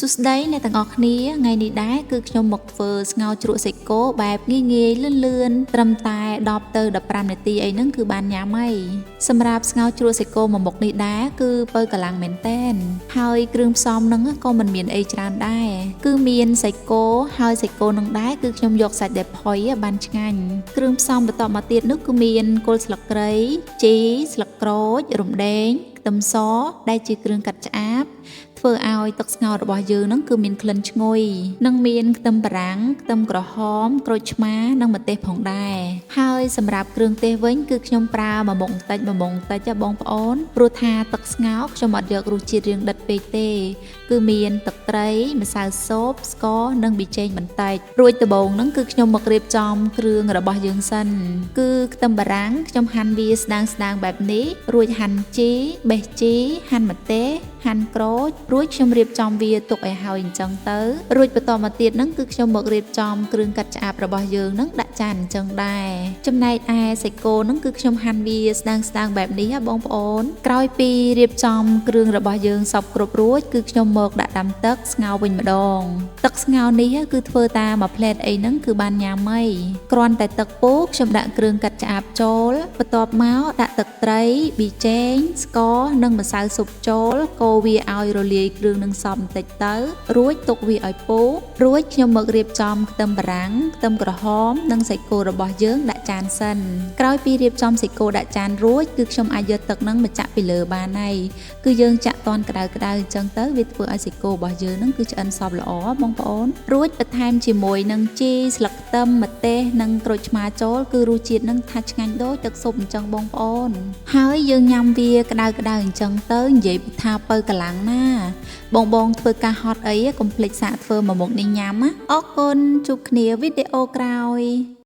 សួស្តីអ្នកទាំងអស់គ្នាថ្ងៃនេះដែរគឺខ្ញុំមកធ្វើស្ងោរជ្រក់សាច់គោបែបងាយងាយលឿនលឿនត្រឹមតែ10ទៅ15នាទីអីហ្នឹងគឺបានញ៉ាំហើយសម្រាប់ស្ងោរជ្រក់សាច់គោមួយមុខនេះដែរគឺបើកម្លាំងមែនតែនហើយគ្រឿងផ្សំហ្នឹងក៏មិនមានអីច្រើនដែរគឺមានសាច់គោហើយសាច់គោនឹងដែរគឺខ្ញុំយកសាច់ដែលផុយបានឆ្ងាញ់គ្រឿងផ្សំបន្តមកទៀតនោះគឺមានគល់ស្លឹកគ្រៃជីស្លឹកក្រូចរំដេងខ្ទឹមសដែលជាគ្រឿងកាត់ឆ្អាបធ្វើឲ្យទឹកស្ងោររបស់យើងនឹងគឺមានក្លិនឈ្ងុយនិងមានខ្ទឹមបារាំងខ្ទឹមក្រហមក្រូចឆ្មានិងម្ទេសផងដែរហើយសម្រាប់គ្រឿងទេសវិញគឺខ្ញុំប្រើមួយមុខបន្តិចមួយមុខបន្តិចបងប្អូនព្រោះថាទឹកស្ងោរខ្ញុំអត់យករសជាតិរាងដិតពេកទេគឺមានទឹកត្រីម្សៅស៊ុបស្ករនិងប៊ីចេងបន្តិចរួចដំបូងហ្នឹងគឺខ្ញុំមករៀបចំគ្រឿងរបស់យើងសិនគឺខ្ទឹមបារាំងខ្ញុំហាន់វាស្ដើងស្ដើងបែបនេះរួចហាន់ជីបេះជីហាន់ម្ទេសហាន់ក្រូចរួចខ្ញុំរៀបចំវាទុកឲ្យហើយអញ្ចឹងទៅរួចបន្តមកទៀតហ្នឹងគឺខ្ញុំមករៀបចំគ្រឿងកាត់ឆ្អាបរបស់យើងហ្នឹងដាក់ចានអញ្ចឹងដែរចំណែកឯសាច់គោហ្នឹងគឺខ្ញុំហាន់វាស្ដើងស្ដើងបែបនេះបងប្អូនក្រោយពីរៀបចំគ្រឿងរបស់យើងសពគ្រប់រួចគឺខ្ញុំមកដាក់ដាំទឹកស្ងោរវិញម្ដងទឹកស្ងោរនេះគឺធ្វើតាមមួយផ្លែតអីហ្នឹងគឺបានញ៉ាំហើយគ្រាន់តែទឹកពុះខ្ញុំដាក់គ្រឿងកាត់ឆ្អាបចូលបន្ទាប់មកដាក់ទឹកត្រីប៊ីចេងស្ករនិងម្សៅស៊ុបចូលកូរវាឲ្យរលាយគ្រឿងនឹងសពបន្តិចទៅរួចទុកវាឲ្យពុះរួចខ្ញុំមករៀបចំខ្ទឹមបារាំងខ្ទឹមក្រហមនិងសាច់គោរបស់យើងដាក់ចានសិនក្រោយពីរៀបចំសាច់គោដាក់ចានរួចគឺខ្ញុំអាចយកទឹកនឹងមកចាក់ពីលើបានហើយគឺយើងចាក់តន់ក្តៅក្តៅអញ្ចឹងទៅវាធ្វើឲ្យសាច់គោរបស់យើងនឹងគឺឆ្អិនសព្វល្អបងប្អូនរួចបន្ថែមជាមួយនឹងជីស្លឹកខ្ទឹមម្ទេសនិងក្រូចឆ្មាចូលគឺរសជាតិនឹងថាឆ្ងាញ់ដូចទឹកស៊ុបអញ្ចឹងបងប្អូនហើយយើងញ៉ាំវាក្តៅក្តៅអញ្ចឹងទៅនិយាយថាបើកម្លាំងណាបងបងធ្វើការហត់អីកុំភ្លេចសាកធ្វើមួយមុខនេះញ៉ាំណាអរគុណជួបគ្នាវីដេអូក្រោយ។